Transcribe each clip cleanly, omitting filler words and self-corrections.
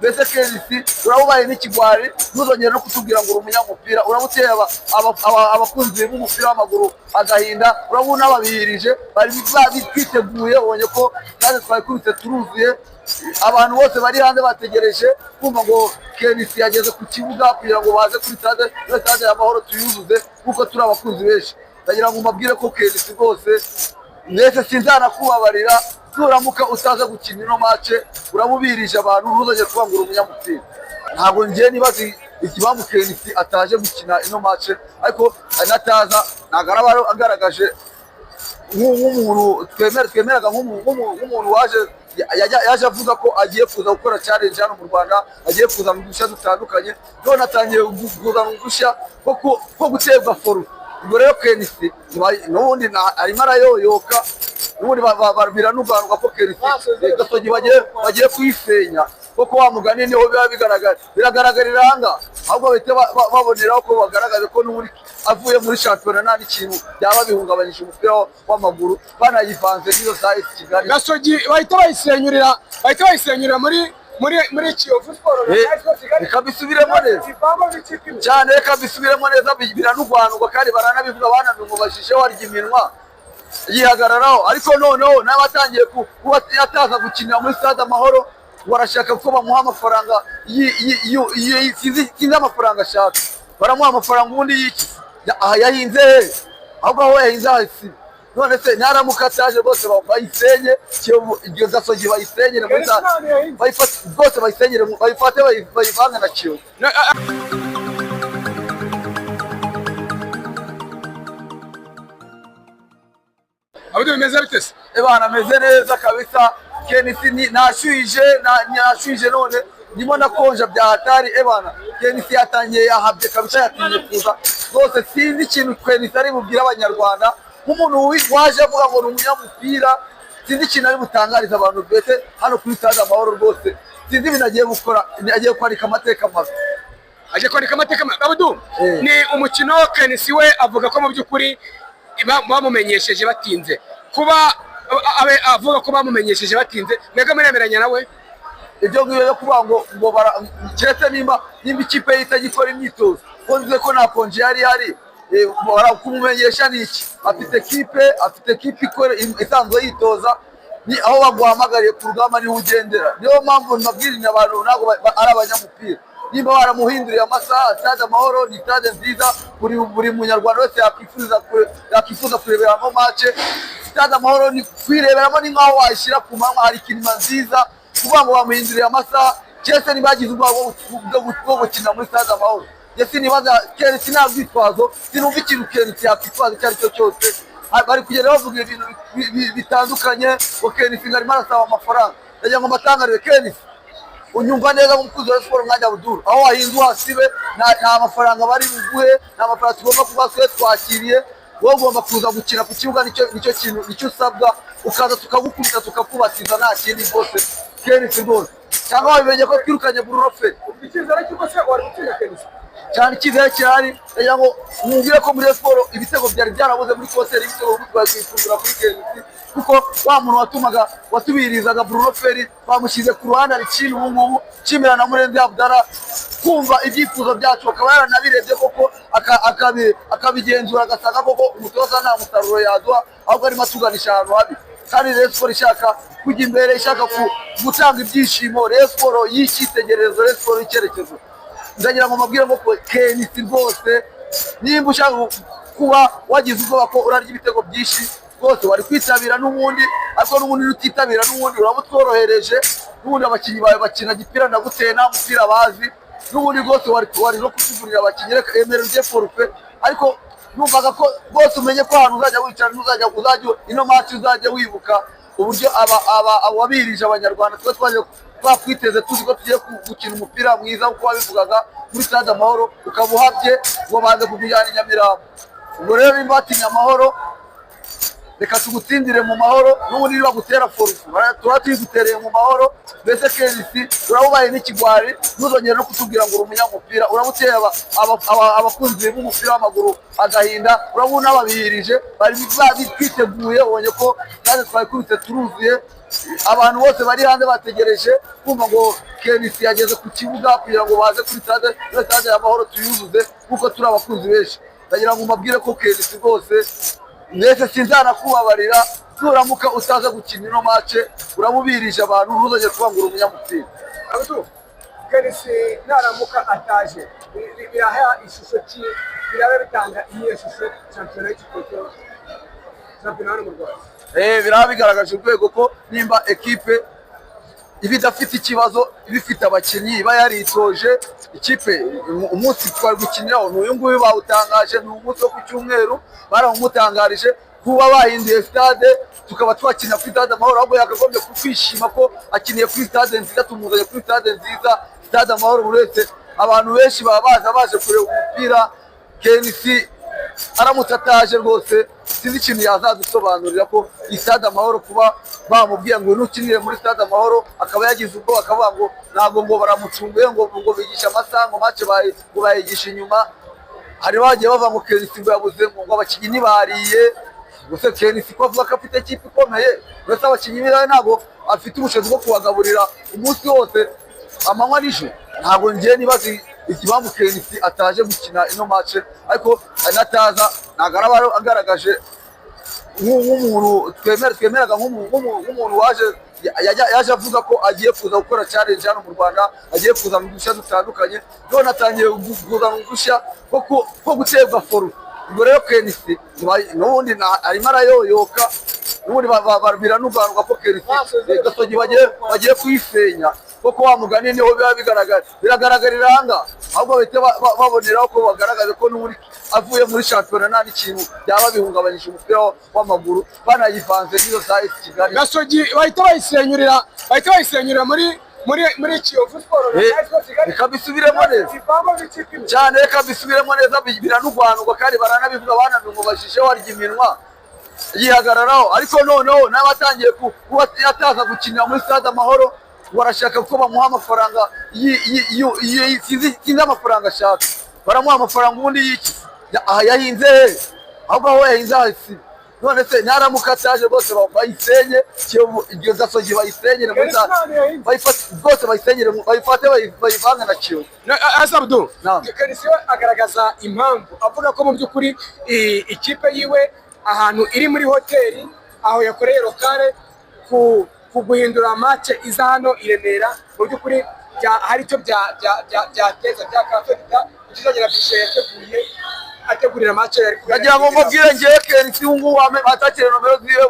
Mbese KNC, urabubaye n'ikigwari, ntuzongere no kutubwira ngo uri umunyamupira. Uraba uteye abakunzi b'umupira w'amaguru agahinda, urabona babihirije, bari twiteguye. Ubonye ko kandi twabikubise, turuzuye, abantu bose bari hanze bategereje kumva ngo KNC yageze ku kibuga kugira ngo baze kuri stade, kuri Stade y'Amahoro, tuyuzuze kuko turi abakunzi benshi. Ndagira ngo mbabwire ko KNC rwose mwese sinzanakubabarira nuramuka utaza gukina ino match. Urabubirije abantu, ntuzongere kuvuga ngo uri umunyamupira. Ntabwo ngiye nibaza ikimpamvu KNC ataje gukina ino match, ariko nataza ntabwo araba agaragaje nk'umuntu twemeraga, nk'umuntu waje yaje avuga ko agiye kuza gukora challenge hano mu Rwanda, agiye kuzana udushya dutandukanye, none atangiye kuzana udushya two guterwa forfait. Ubwo rero KNC n'ubundi arimo arayoyoka, n'ubundi biranuganurwa ko KNC Gasogi bagiye kuyisenya, kuko wa mugani niho biba bigaragara, biragaragarira aha ngaha. Ahubwo bahita baboneraho ko bagaragaza ko n'ubundi avuye muri shampiyona nta n'ikintu byaba bihungabanyije umupira w'amaguru, banayivanze n'izo za AS Kigali. Gasogi bahita bayisenyurira muri Kiyovu Sport na AS Kigali. Reka bisubiremo neza. Ivamo n'ikipe imwe. Cyane, reka bisubiremo neza, biranugwanugwa kandi baranabivuga, banabimubajije, warya iminwa yihagararaho. Ariko noneho n'abatangiye kuba yataza gukinira muri Stade Amahoro, ngo arashaka ko bamuha amafaranga, sinzi amafaranga ashaka. Baramuha amafaranga ubundi y'iki? Aha yahinze he? Ahubwo aho yahinze hasi. None se naramuka ataje rwose bayisenye Kiyovu, iryo Gasogi bayisenyere muri bayifate rwose, bayisenyere, bayifate, bayivange na Kiyovu. Abandi bimeze bite se? Ebana, ameze neza kabisa. KNC nashyuhije, nashyuhije, none ndimo nakonja bya hatari. Ebana, KNC yatangiye yahabye kabisa, yatinye kuza rwose. Sinzi ikintu KNC ari bubwire Abanyarwanda nk'umuntu waje avuga ngo ni umunyamupira. Sinzi ikintu ari butangariza abantu mbese hano kuri Stade Amahoro rwose. Sinzi ibintu agiye gukora, agiye kwandika amateka mabi. Aje kwandika amateka. Abudu, ni umukino KNC we avuga ko mu by'ukuri bamumenyesheje batinze. Kuba abe avuga ko bamumenyesheje batinze, mwebwe muremeranya nawe? Ibyo ngibyo byo kuvuga ngo keretse nimba ikipe ye itajya ikora imyitozo, ko nzi ko nta congé yari ihari, kumumenyesha ni iki? Afite kipe ikora, isanzwe yitoza. Ni aho baguhamagariye ku rugamba niho ugendera. Niyo mpamvu mbabwirira abantu, ntabwo ari abanyamupira. Nimba baramuhinduriye amasaha, Stade Amahoro ni stade nziza, buri munyarwanda wese yakwifuza kureberamo match. Stade Amahoro ni kuyireberamo ni nk'aho wayishyira ku manywa, hari climat nziza. Kuvuga ngo bamuhinduriye amasaha, keretse niba yagize ubwoba bwo gukina muri Stade Amahoro. Njye sinibaza, keretse nta rwitwazo, sinumva ikintu KNC yakwitwaza icyo ari cyo cyose. Bari kugenda bavuga ibintu bitandukanye ngo KNC ngo arimo arasaba amafaranga. Ndagira ngo mbatangarire, KNC, unyumva neza nk'umukunzi wa siporo mwanya Abdul, aho wahinze uhasibe. Nta mafaranga bari buguhe, nta mafaranga tugomba kuba twe twakiriye. Wowe ugomba kuza gukina ku kibuga, nicyo kintu nicyo usabwa, ukaza tukagukubita, tukakubatiza, nta kindi rwose. KNC rwose, cyangwa wabimenye ko twirukanye Bruno Ferry? Icyizere cy'uko se wari gutsinda KNC? Cyane, icyizere kirahari. Ndagira ngo mwumvire ko muri siporo ibitego byari byarabuze muri compteur, ibitego twakifungura kuri KNC, kuko wa muntu watumaga watubirizaga Bruno Ferry bamushyize ku ruhande, ari kintu ubu ngubu. Nshimira na Murenzi Abdallah kumva ibyifuzo byacu, akaba yaranabirebye koko, akabigenzura, agasanga koko umutoza nta musaruro yaduha, ahubwo arimo atuganisha ahantu habi. Kandi Rayon Sport ishaka kujya imbere, ishaka gutanga ibyishimo, Rayon Sport y'icyitegererezo, Rayon Sport y'icyerekezo. Ndagira ngo mbabwire ngo KNC rwose, nimba ushaka kuba wagize ubwoba ko urarya ibitego byinshi, rwose wari kwitabira n'ubundi. Ariko n'ubundi utitabira, n'ubundi uraba utworohereje. N'ubundi abakinnyi bawe bakina gipira ndaguteye, nta mupira bazi. N'ubundi rwose wari no kutugurira abakinnyi. Reka emera ujye forfait, ariko numvaga ko rwose umenye ko ahantu uzajya wicara, ntuzajya uzajya ino match uzajya wibuka uburyo aba wabirije Abanyarwanda. Twe twaje twakwiteze, tuzi ko tugiye gukina umupira mwiza nk'uko wabivugaga muri Stade Amahoro, ukaba uhabye ngo banze kukujyana i Nyamirambo. Ubwo rero nimba batinya Amahoro. Reka tugutsindire mu mahoro, n'ubundi nibagutera forfait tuba tuyigutereye mu mahoro. Mbese KNC, uraba ubaye n'ikigwari, ntuzongere no kutubwira ngo uri umunyamupira. Uraba uteye abakunzi b'umupira w'amaguru agahinda. Uraba unababihirije, bari twiteguye. Ubonye ko kandi twabikubise turuzuye, abantu bose bari hanze bategereje kumva ngo KNC yageze ku kibuga kugira ngo baze kuri stade, kuri Stade y'Amahoro tuyuzuze kuko turi abakunzi benshi. Ndagira ngo mbabwire ko KNC rwose mwese sinzanakubabarira nuramuka utaza gukina ino match. Urabubirije abantu, ntuzongere kuvuga ngo uri umunyamupira. Abdu, KNC naramuka ataje, biraha ishusho ki? Biraba bitanga iyihe shusho shampiyona y'icyiciro, shampiyona hano mu Rwanda? Biraba bigaragaje urwego ko nimba ekipe iba idafite ikibazo, iba ifite abakinnyi, iba yaritoje. Ikipe umunsi twari gukiniraho ni uyu nguyu bawutangaje, ni umunsi wo ku cyumweru barawumutangarije. Kuba bahinduye stade tukaba twakina kuri Stade Amahoro, ahubwo yakagombye kwishima ko akiniye kuri stade nziza, tumuzanye kuri stade nziza, Stade Amahoro. Buri wese, abantu benshi baba baza baje kureba umupira. KNC aramutse ataje rwose, sinzi ikintu yazadusobanurira ko iyi Stade Amahoro, kuba bamubwiye ngo nukinire muri Stade Amahoro, akaba yagize ubwoba, akavuga ngo ntabwo, ngo baramucunguye, ngo bigisha amasaha, ngo match ngo bayigisha inyuma. Hari bagiye bava ngo KNC ngo yabuze ngo abakinnyi ntibariye. Gusa KNC ko avuga ko afite ikipe ikomeye, uretse abakinnyi biwe ntabwo afite ubushobozi bwo kubagaburira umunsi wose, amanywa n'ijoro? Ntabwo ngiye nibaza ikimpamvu KNC ataje gukina ino match, ariko nataza ntabwo araba agaragaje nk'umuntu twemeraga, nk'umuntu waje yaje avuga ko agiye kuza gukora challenge hano mu Rwanda, agiye kuzana udushya dutandukanye, none atangiye kuzana udushya two guterwa forfait. Ubwo rero KNC n'ubundi arimo arayoyoka, n'ubundi biranuganurwa ko KNC Gasogi bagiye kuyisenya, kuko wa mugani niho biba bigaragara, biragaragarira aha ngaha. Ahubwo bahita baboneraho ko bagaragaza ko n'ubundi avuye muri shampiyona nta n'ikintu byaba bihungabanyije umupira w'amaguru, banayivanze n'izo za AS Kigali. Gasogi bahita bayisenyurira muri Kiyovu Sport na AS Kigali. Reka bisubiremo neza. Ivangwa n'ikipe imwe. Cyane, reka bisubiremo neza. Biranugwanugwa kandi baranabivuga, banabimubajije, warya iminwa yihagararaho. Ariko noneho n'abatangiye kuba yataza gukinira muri Stade Amahoro, ngo arashaka ko bamuha amafaranga, sinzi amafaranga ashaka. Baramuha amafaranga ubundi y'iki? Aha yahinze he? Ahubwo aho yahinze hasi. None se naramuka ataje rwose bayisenye Kiyovu, iryo Gasogi bayisenyere muri KNC ntabwo yahinze. Bayifate rwose, bayisenyere, bayifate bayivange na Kiyovu. Asabdu. Naam. KNC we agaragaza impamvu avuga ko mu by'ukuri ikipe yiwe ahantu iri muri hoteli aho yakoreye locale, ku guhindura match iza hano i Remera, mu by'ukuri hari icyo byateza byakafekita ikizagera budget yateguye ategurira match yari kubera. Ndagira ngo mbabwire ngewe KNC ubu ngubu batakire nomero ziwe.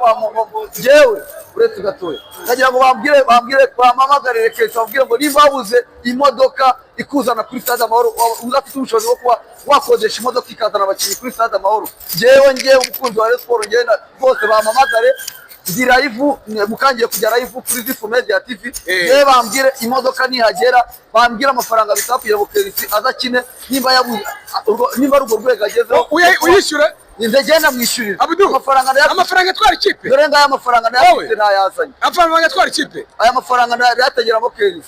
Ngewe uretse gatoya, ndagira ngo bambwire, bampamagarire KNC, bambwire ngo niba wabuze imodoka ikuzana kuri Stade Amahoro, udafite ubushobozi bwo kuba wakodesha imodoka ikazana abakinnyi kuri Stade Amahoro, ngewe umukunzi wa Rayon Sport, ngewe rwose bampamagare, ndi live, mukangiye kujya live kuri Zifu Media TV. Ngewe bambwire imodoka nihagera, bambwire amafaranga bisaba kugira ngo KNC azakine, nimba yabuze nimba ari urwo rwego agezeho. Uyishyure. Nze namwishyurira. Abdu. Amafaranga ndayafite. Amafaranga atwara ikipe. Dore ngaya amafaranga ndayafite. Wowe? Nayazanye. Amafaranga atwara ikipe. Aya mafaranga ndayategeramo KNC.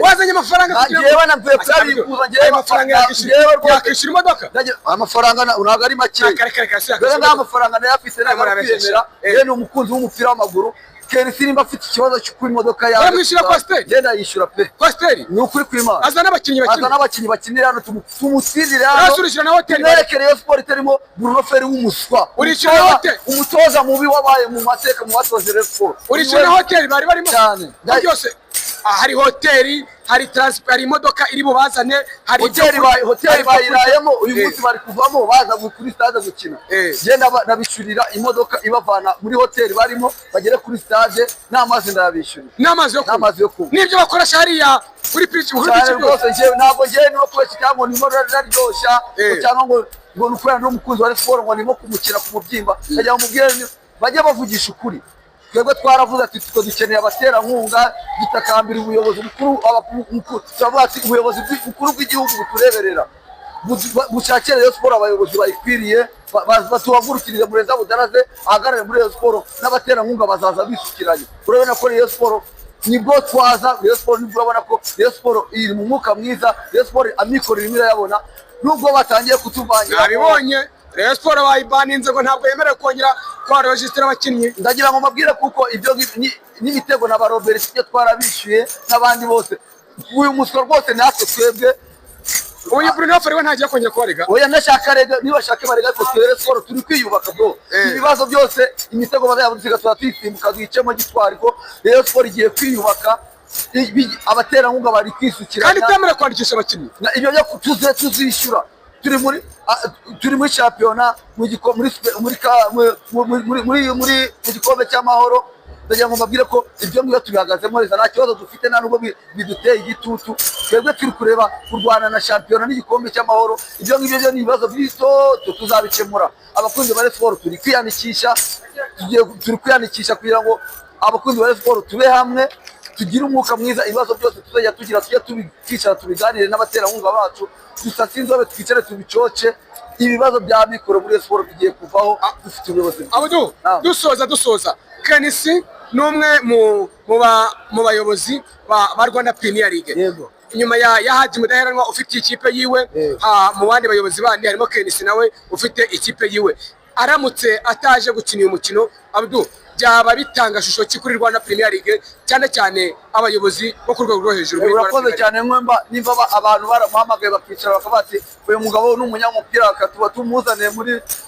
Wazanye amafaranga kugira ngo Njyewe navuye kuyabikuza, njyewe Ayo mafaranga yakishyura njyewe rwose yakishyura imodoka? Aya mafaranga ntabwo ari makeya. Kare kare kare. Dore ngaya amafaranga ndayafite, ntabwo ari kwiyemera. Njyewe ni umukunzi w'umupira w'amaguru. KNC nimba afite ikibazo cy'uko imodoka yawe Uramwishyura Coaster? Njye ndayishyura pe. Coaster? Ni ukuri kw'Imana. Azana abakinnyi Aza bakina. n'abakinnyi bakinira hano, tumutsindire hano. Urasurishyura na hoteli. Tumwereke Rayon Sport itarimo Bruno Ferry w'umuswa. Urishyura na hoteli? Umutoza mubi wabaye mu mateka mu batoje Rayon Sport. Urishyura na hoteli bari barimo? Cyane. Ko byose, hari hoteli, hari transport, hari imodoka iri bubazane, hari ibyo Hoteli kurya, hoteli hari ibyo kurya. bayirayemo uyu munsi, bari kuvamo baza kuri stade gukina. Njye ndabishyurira imodoka ibavana muri hoteli barimo bagere kuri stade, n'amazi ndayabishyurira. N'amazi yo kunywa. N'amazi yo kunywa. N'ibyo bakoresha hariya kuri pitch, kuri Cyane pitch byose. Rwose njyewe ntabwo njyewe niba kubeshya cyangwa ngo ndimo nararyoshya cyangwa ngo ni ukubera n'umukunzi wa Rayon Sport, ngo ndimo kumukina ku mubyimba. Ndagira ngo mubwire bajye bavugisha ukuri. Twebwe twaravuze ati twe dukeneye abaterankunga, dutakambira ubuyobozi bukuru, turavuga ati ubuyobozi bukuru bw'igihugu butureberera, bushakire Rayon Sport abayobozi bayikwiriye. Batuhagurukirize Murenzi Abudaraze ahagarare muri Rayon Sport, n'abaterankunga bazaza bisukiranye. Urabona ko Rayon Sport nibwo twaza, Rayon Sport nibwo urabona ko Rayon Sport iri mu mwuka mwiza. Rayon Sport amikoro irimo irayabona nubwo batangiye kutuvangira. Nabibonye, Rayon Sport bayibaninze ngo ntabwo yemerewe kongera kwarojisitira abakinnyi. Ndagira ngo mbabwire kuko ibyo n'ibitego na ba Robert ibyo twarabishyuye n'abandi bose. Uyu musoro rwose natwe twebwe. Uyu Bruno Ferry we ntagiye kongera kubarega? Oya, ndashaka rega, niba barega, ariko twere siporo turi kwiyubaka, bro. Ibibazo byose, imitego bazayadusiga tuba tuyisimbuka duhicemo gitwari ko Rayon Sport igiye kwiyubaka. Abaterankunga bari kwisukiranya. Kandi itemerewe kwandikisha abakinnyi. Ibyo byo tuze tuzishyura, turi muri shampiyona, mu giko muri muri muri muri muri mu gikombe cy'amahoro. Ndagira ngo mbabwire ko ibyo ngibyo tubihagazemo neza, nta kibazo dufite, nta nubwo biduteye igitutu. Twebwe turi kureba kurwana na shampiyona n'igikombe cy'amahoro. Ibyo ngibyo byo ni ibibazo bito, tuzabikemura. Abakunzi ba Rayon Sport turi kwiyandikisha, turi kwiyandikisha kugira ngo abakunzi ba Rayon Sport tube hamwe, tugire umwuka mwiza. Ibibazo byose tuzajya tugira, tujye tubikicara tubiganire n'abaterankunga bacu, dusase inzobe, twicare tubicoce. Ibibazo bya mikoro muri Rayon Sport bigiye kuvaho, dufite ubuyobozi bwiza. Abudu. Naam. Dusoza, KNC ni umwe mu bayobozi ba Rwanda Premier League. Yego. Inyuma ya Haji Mudaheranwa ufite ikipe yiwe, mu bandi bayobozi bandi harimo KNC nawe ufite ikipe yiwe. Aramutse ataje gukina uyu mukino, Abdu, byaba bitanga shusho ki kuri Rwanda Premier League, cyane cyane abayobozi bo ku rwego rwo hejuru muri Rwanda Urakoze Premier League? cyane. Mwemba nimba abantu baramuhamagaye bakicara bakavuga bati uyu mugabo ni umunyamupira, tuba tumuzaniye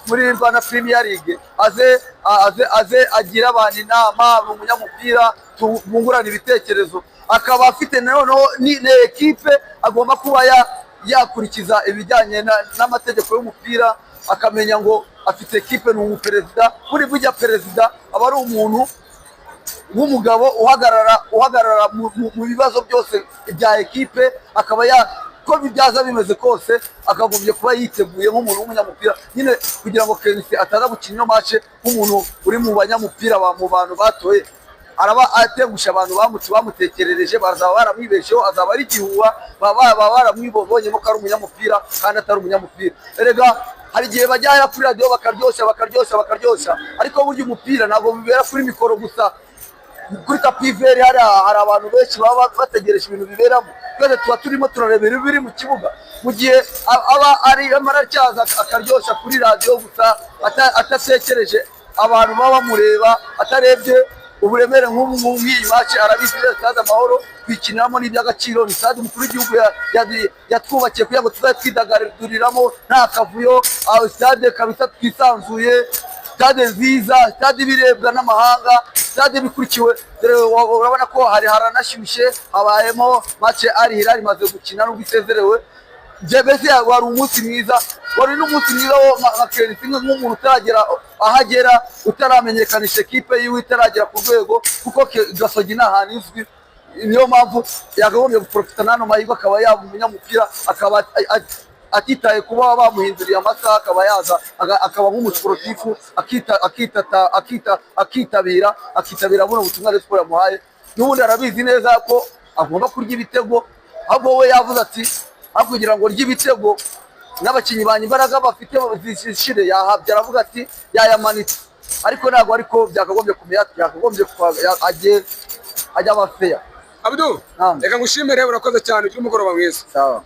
muri Rwanda Premier League, aze agire abantu inama, ni umunyamupira, tubungurane ibitekerezo, akaba afite noneho ni ekipe agomba kuba yakurikiza ibijyanye n'amategeko y'umupira, akamenya ngo afite ekipe, ni umuperezida. Buri burya perezida aba ari umuntu w'umugabo uhagarara mu bibazo byose bya ekipe, akaba ya ko bibyaza bimeze kose akagombye kuba yiteguye nk'umuntu w'umunyamupira nyine, kugira ngo KNC ataza gukina ino match nk'umuntu uri mu banyamupira mu bantu batoye, araba atengusha abantu bamutekerereje, bazaba baramwibesheho, azaba ari igihuha, baba baramwibonyemo ko ari umunyamupira kandi atari umunyamupira. Erega hari igihe bajya kuri radiyo bakaryoshya, bakaryoshya, bakaryoshya, ariko burya umupira ntabwo bibera kuri mikoro gusa. Kuri tapis vert hari abantu benshi baba bategereje ibintu biberamo. Twese tuba turimo turarebera ibiri mu kibuga. Mu gihe aba ari amaracyaza akaryoshya kuri radiyo gusa, adatekereje abantu baba bamureba, atarebye uburemere nk'ubu ngubu nk'iyi match, arabizi neza. Stade Amahoro kwikiniramo ni iby'agaciro, ni stade umukuru w'igihugu yatwubakiye kugira ngo tuzajye twidagaduriramo nta kavuyo. Aho stade kabisa twisanzuye, stade nziza, stade ibirebwa n'amahanga, stade bikurikiwe. Dore urabona ko hari haranashyushye, habayemo match Al Hilal imaze gukina nubwo isezerewe. Njye mbese wari umunsi mwiza, wari n'umunsi mwiza wo nka KNC, nk'umuntu utaragera aho agera, utaramenyekanisha ekipe yiwe, itaragera ku rwego, kuko Gasogi ni ahantu izwi. Niyo mpamvu yakagombye guprofita n'ano mahirwe, akaba yaba umunyamupira, akaba atitaye kuba bamuhinduriye amasaha, akaba yaza akaba nk'umusiporutifu, akita akitata akita akitabira akitabira buno butumwa Rayon Sport yamuhaye. N'ubundi arabizi neza ko agomba kurya ibitego, ahubwo we yavuze ati aho kugira ngo rye ibitego n'abakinnyi banjye imbaraga bafite zishire, yahabye, aravuga ati yayamanitse, ariko ntabwo ariko byakagombye kumenya, byakagombye ajye ajya aba fair. Abdu. Naam. Reka ngushimire, urakoze cyane, ugire umugoroba mwiza. Sawa.